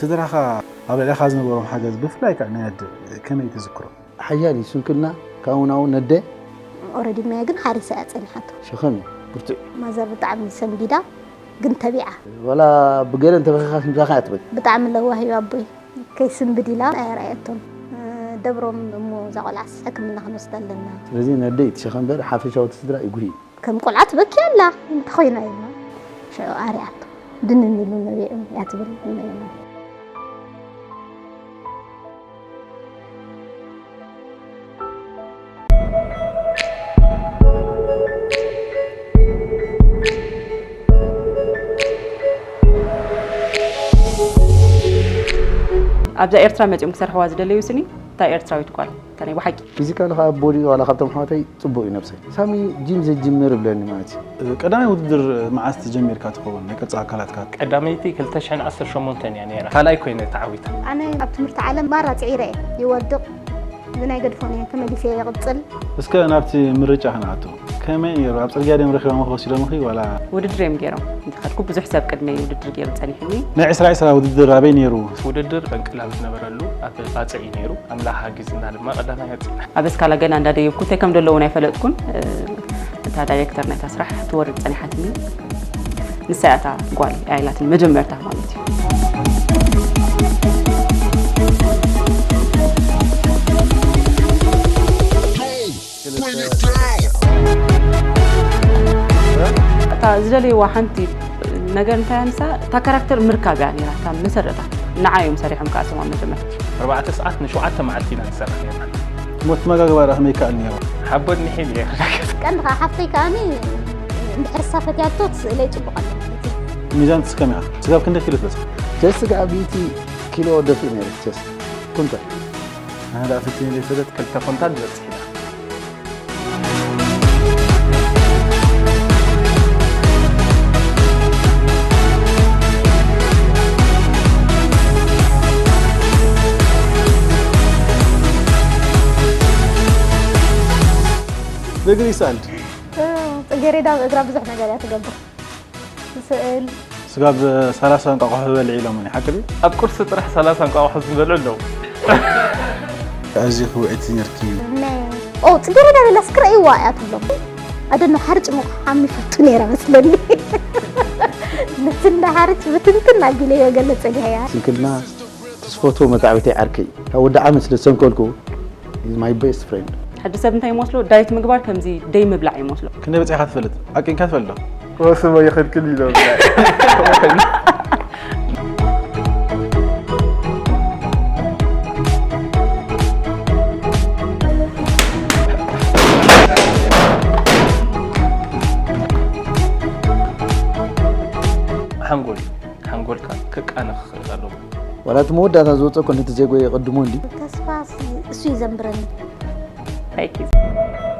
ስድራኻ ኣብ ልዕሌኻ ዝነበሮም ሓገዝ፣ ብፍላይ ከኣ ናይ ኣደ፣ ከመይ ትዝክሮ? ሓያል እዩ ስንክልና፣ ካብኡ ናብኡ ነደ። ኦረዲ ማያ ግን ሓሪሳ እያ ጸኒሓቶ። ሸኸም እዩ፣ ብርቱዕ እዩ። ማዘር ብጣዕሚ ሰንቢዳ፣ ግን ተቢዓ። ዋላ ብገለ እንተበኺኻስ ምሳኻ እያ ትበኪ። ብጣዕሚ ለዋህ እዩ ኣቦይ። ከይስንብድ ኢላ ኣየርኣየቶን። ደብሮም እሞ እዛ ቆልዓስ ሕክምና ክንወስዳ ኣለና። ስለዚ ነደ እዩ ትሸኸም እምበር ሓፈሻዊ እቲ ስድራ ይጉሂ እዩ። ከም ቆልዓ ትበኪ ኣላ፣ እንታይ ኮይና ኢልና ሽዑ ኣርኣያቶ። ድንን ኢሉ ነቢዑ እያ ትብል እሞ። ኣብዛ ኤርትራ መጺኦም ክሰርሕዋ ዝደለዩ ስኒ እታ ኤርትራዊት ጓል፣ እታ ናይ ብሓቂ። ፊዚካሊ ከኣ ቦዲ ዋላ ካብቶም ኣሕዋተይ ጽቡቕ እዩ ነብሰይ። ሳሚ ጂም ዘይጅምር እብለኒ ማለት እዩ። ቀዳማይ ውድድር መዓስ ጀሚርካ ትኸውን ናይ ቅርጺ ኣካላትካ? ቀዳመይቲ ክልተ ሽሕን ዓሰርተ ሸሞንተን እያ ነይራ። ካልኣይ ኮይነ ተዓዊተ። ኣነ ኣብ ትምህርቲ ዓለም ማራ ጽዒረ እየ። ይወድቕ፣ ግን ኣይገድፎን እየ፣ ተመሊሰ እየ ይቕጽል። እስከ ናብቲ ምርጫ ክንኣቱ። ከመይ ነይሩ? ኣብ ጽርግያ ድዮም ረኺቦምኺ ወሲዶምኺ ዋላ? ውድድር እዮም ገይሮም። እንተኸድኩ ብዙሕ ሰብ ቅድመይ ውድድር ገይሩ ጸኒሑኒ። ናይ ዕስራ ዕስራ ውድድር ኣበይ ነይሩ? ውድድር ፈንቅል ኣብ ዝነበረሉ ኣብ ባጽዕ እዩ ነይሩ። ኣምላኽ ሓጊዝና ድማ ቀዳማይ ወጺና። ኣብ ኣስካላ ገና እንዳደየብኩ እንታይ ከም ደሎ እውን ኣይፈለጥኩን። እታ ዳይሬክተር ናይታ ስራሕ ትወርድ ጸኒሓትኒ። ንሳ እያ እታ ጓል ኣያ ኢላትኒ መጀመርታ ማለት እዩ። እታ ዝደለይዋ ሓንቲ ነገር እንታይ እያ ንሳ፣ እታ ካራክተር ምርካብ እያ ነይራ፣ እታ መሰረታ። ንዓ እዮም ሰሪሖም ከኣ እቶም ኣብ መጀመርታ። ኣርባዕተ ሰዓት ንሸውዓተ መዓልቲ ኢና ንሰርሕ ነርና። ሞት መጋግባ ደኣ ከመይ ይከኣል ነይሩ? ሓቦ እኒሐ እየ። ቀንዲ ከኣ ሓፍተይ ከኣኒ እንድሕር እሳ ፈትያቶ ትስእለይ ጽቡቕ ኣሎ ማለት እዩ። ሚዛን ትስከም ኢኻ። ስጋብ ክንደይ ኪሎ ትበጽሕ? ጀስት ከኣ ሚእቲ ኪሎ ደፊእ ነይረ፣ ጀስት ኩንታል። ኣነ ደኣ ፈትየ ዘይፈልጥ። ክልተ ኩንታል ዝበጽሕ ኢና። ብእግሪ ይስኣል። ጽጌሬዳ ብእግራ ብዙሕ ነገር እያ ትገብር። ትስእል። ስጋብ ሰላሳ እንቋቑሖ በልዒ ኢሎምኒ፣ ሓቂ ድዩ? ኣብ ቁርሲ ጥራሕ ሰላሳ እንቋቑሖ ዝበልዑ ኣለዉ። ኣዚኺ ውዕይቲ ነርኪ። ነ-፣ ኦ፣ ጽጌረዳ ቤላ እስኪ ረእይዋ እያ ትብሎም። ኣደኖ ሓርጭ ምዃም ይፈቱ ነይረ መስለኒ። ነቲ እንዳ ሓርጭ ብትንትን ኣቢለዮ ገለ ጸኒሐያ። ስንክልና ትስፈቶ መጻዕብተይ ዓርከይ። ካብ ወዲ ዓመት ስለ ዝሰንከልኩ፣ he's my best friend። ሕጂ ሰብ እንታይ ይመስሎ? ዳይት ምግባር ከምዚ ደይ ምብላዕ ይመስሎ። ክንደይ በጺሕካ ትፈልጥ? ኣቂንካ ትፈልጥ ዶ? ወስቦ ይኽልክል ኢሎ። ሓንጎል፣ ሓንጎልካ ከቃንኽ ክኽእል ኣለዎ። ዋላ እቲ መወዳእታ ዝወጸ እኮ ነቲ ዜጎ የቐድሞ እንዲ። ተስፋ እሱ ይዘንብረኒ። Thank you።